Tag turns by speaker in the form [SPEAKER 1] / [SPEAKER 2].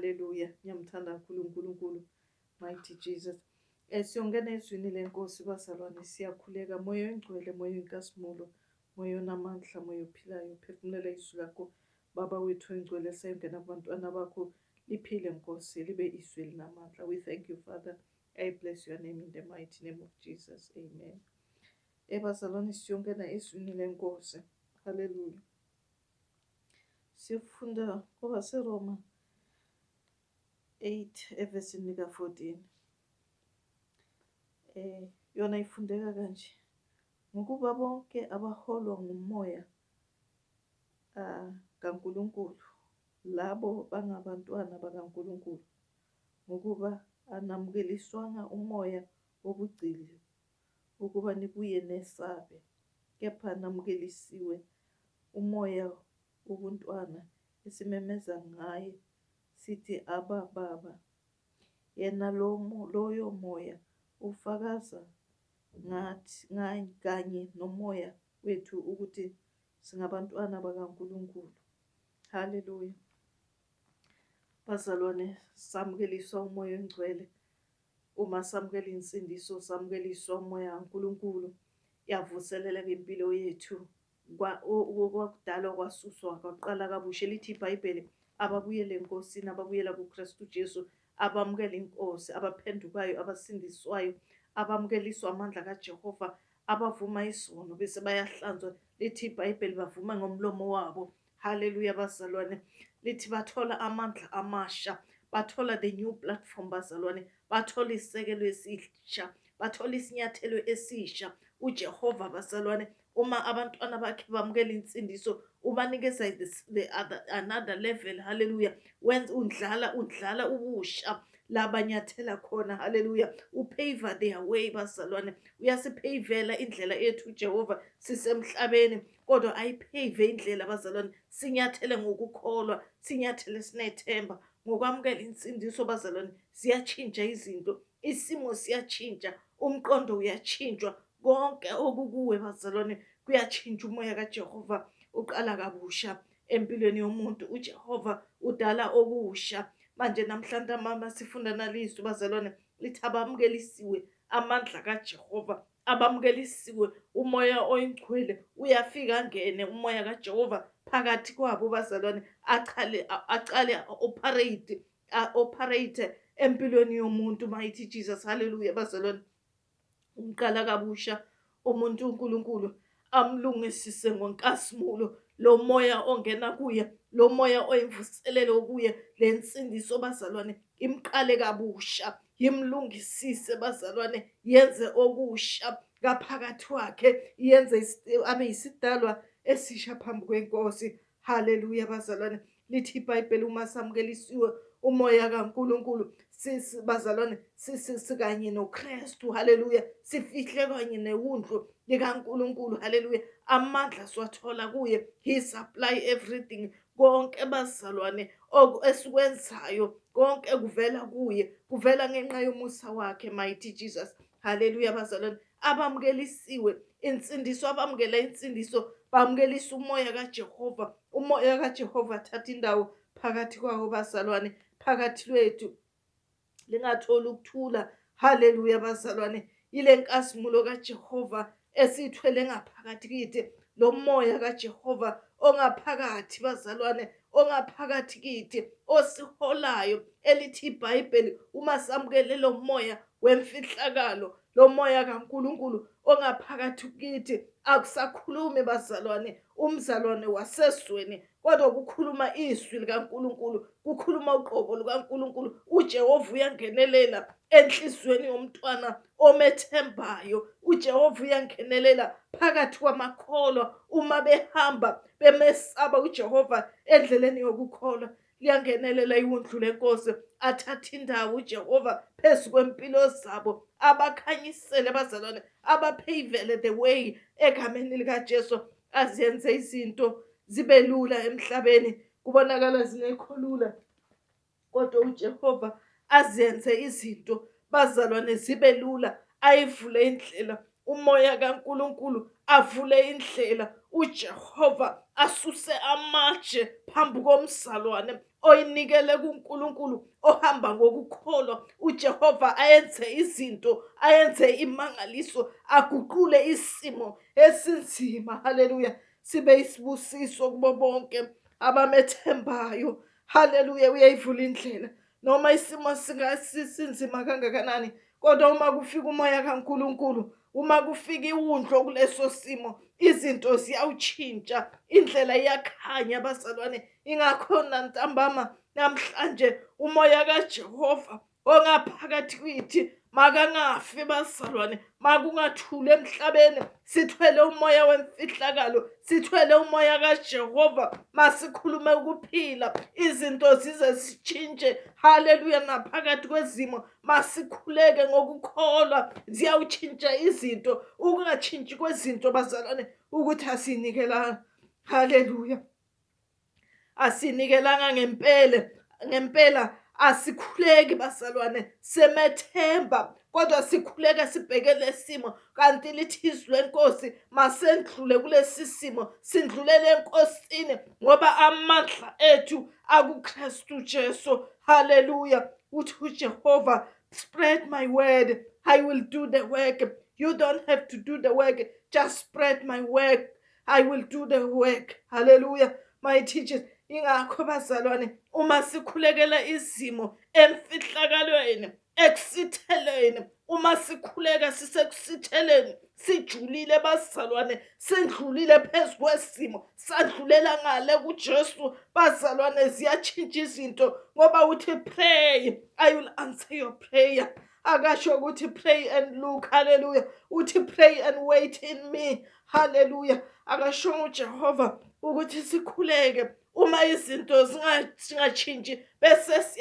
[SPEAKER 1] Haleluya. Ngiyamthanda kakhulu uNkulunkulu. Mighty Jesus. Siyongena ezwini lenkosi bazalwane, siyakhuleka. Moya oyingcwele, moya oyinkazimulo, moya onamandla, moya ophilayo, phefumulela izwi lakho. Baba wethu oyingcwele, sayongena kubantwana bakho. Liphile Nkosi, libe izwi elinamandla. We thank you, Father. I bless your name in the mighty name of Jesus. Amen. Bazalwane, siyongena ezwini lenkosi. Haleluya. Siyofunda kwabaseRoma 8 evesini lika-14. Yona ifundeka kanje. Ngokuba bonke abaholwa ngumoya kaNkulunkulu, labo bangabantwana bakaNkulunkulu. Ngokuba anamukeliswanga umoya wobugcili ukuba nibuye nesabe, kepha namukelisiwe umoya wobuntwana esimemeza ngaye sithi Abba Baba. Yena loyo moya ufakaza ngathi kanye nomoya wethu ukuthi singabantwana bakaNkulunkulu. Haleluya. Bazalwane, samukeliswa umoya ongcwele. Uma samukela insindiso, samukeliswa umoya kaNkulunkulu, yavuseleleka impilo yethu. Okwakudala kwasuswa kwaqala kabusha. Lithi iBhayibheli, ababuyele eNkosini, ababuyela kuKristu Jesu, abamukela inkosi, abaphendukayo, abasindiswayo, abamukeliswa amandla kaJehova, abavuma isono bese bayahlanzwa. Lithi iBhayibheli bavuma ngomlomo wabo. Haleluya bazalwane. Lithi bathola amandla amasha, bathola the new platform bazalwane, bathola isisekelo esisha, bathola isinyathelo esisha. uJehova bazalwane, uma abantwana bakhe bamukela insindiso, ubanikeza the other another level. Haleluya. Wenza undlala ubusha labanyathela khona. Haleluya. Upave their way bazalwane, uyasipavela indlela yethu uJehova sisemhlabeni, kodwa ayipave indlela bazalwane, sinyathele ngokukholwa, sinyathele sinethemba. Ngokwamukela insindiso bazalwane, ziyatshintsha izinto, isimo siyatshintsha, umqondo uyatshintshwa, konke okukuwe bazalwane kuyatshintsha. Umoya kaJehova uqala kabusha empilweni yomuntu, uJehova udala okusha. Manje namhlanje mama sifunda nalizwi bazalwane, lithi abamukelisiwe amandla kaJehova, abamukelisiwe umoya oyingcwele, uyafika angene umoya kaJehova phakathi kwabo bazalwane, aqale operate empilweni yomuntu. Mighty Jesus. Haleluya bazalwane. Umqala kabusha umuntu uNkulunkulu, amlungisise ngonkazimulo. Lo moya ongena kuye, lo moya oyimvuselelo kuye, le nsindiso bazalwane imqale kabusha, imlungisise bazalwane, yenze okusha ngaphakathi kwakhe, yenze abe yisidalwa esisha phambi kwenkosi. Haleluya bazalwane. Lithi iBhayibheli uma samukelisiwe umoya kaNkulunkulu, bazalwane, sikanye noKristu. Haleluya. Sifihle kanye newundlu likaNkulunkulu. Haleluya. Amandla siwathola kuye. He supply everything. Konke bazalwane esikwenzayo, konke kuvela kuye, kuvela ngenxa yomusa wakhe. Mighty Jesus. Haleluya bazalwane. Abamukelisiwe insindiso, abamukela insindiso, bamukelisa umoya kaJehova. Umoya kaJehova thatha indawo phakathi kwawo bazalwane, phakathi lwethu lingatholi ukuthula. Haleluya bazalwane. Ile nkazimulo kaJehova esiyithwele ngaphakathi kithi, lo moya kaJehova ongaphakathi bazalwane, ongaphakathi kithi, osiholayo. Elithi iBhayibheli uma samukele lo moya wemfihlakalo, lo moya kaNkulunkulu ongaphakathi kithi, akusakhulumi bazalwane umzalwane wasezweni, kodwa kukhuluma izwi likaNkulunkulu, kukhuluma uqobo lukaNkulunkulu. uJehova uyangenelela enhliziyweni yomntwana omethembayo. uJehova uyangenelela phakathi kwamakholwa uma behamba bemesaba uJehova endleleni yokukholwa. Liyangenelela iwundlu lenkosi, athathe indawo uJehova phezu kwempilo zabo, abakhanyisele bazalwane, abapavele the way egameni likaJesu. Azenze izinto zibe lula emhlabeni, kubonakala zingekho lula, kodwa uJehova azenze izinto bazalwane zibe lula, ayivule indlela umoya kaNkulunkulu, avule indlela uJehova, asuse amatshe phambi komzalwane. oyinikele kuNkulunkulu, ohamba ngokukholwa, uJehova ayenze izinto, ayenze imangaliso, aguqule isimo esinzima, haleluya, sibe isibusiso kubo bonke abamethembayo. Haleluya, uyayivula indlela noma isimo sinzima kangakanani, kodwa uma kufika umoya kaNkulunkulu, uma kufika iwundlo kuleso simo, izinto ziyawutshintsha, indlela iyakhanya, bazalwane. Ingakho nantambama namhlanje umoya kaJehova ongaphakathi kwithi makangafi, bazalwane, makungathuli emhlabeni. Sithwele umoya wemfihlakalo, sithwele umoya kaJehova. Masikhulume ukuphila, izinto zize zitshintshe, haleluya. Naphakathi kwezimo masikhuleke ngokukholwa, ziyawutshintsha izinto. Ukungatshintshi kwezinto, bazalwane, ukuthi asinikelanga, haleluya, asinikelanga ngempela ngempela. Asikhuleki, bazalwane, semethemba, kodwa sikhuleka sibheke lesimo, kanti lithi izwi lenkosi masendlule kulesi simo, sindlulele enkosini, ngoba amandla ethu akuKristu Jesu. Haleluya. Uthi uJehova, "Spread my word, I will do the work." You don't have to do the work, just spread my word, I will do the work. Haleluya, my teachers. Ingakho, bazalwane, uma sikhulekela izimo emfihlakalweni, ekusitheleni, uma sikhuleka sisekusitheleni, sijulile, bazalwane, sendlulile phezu kwesimo, sadlulela ngale kuJesu, bazalwane, ziyatshintsha izinto, ngoba uthi, "Pray, I will answer your prayer." Akasho ukuthi pray and look, haleluya. Uthi, "Pray and wait in me." Haleluya. Akasho uJehova ukuthi sikhuleke uma izinto zingatshintshi bese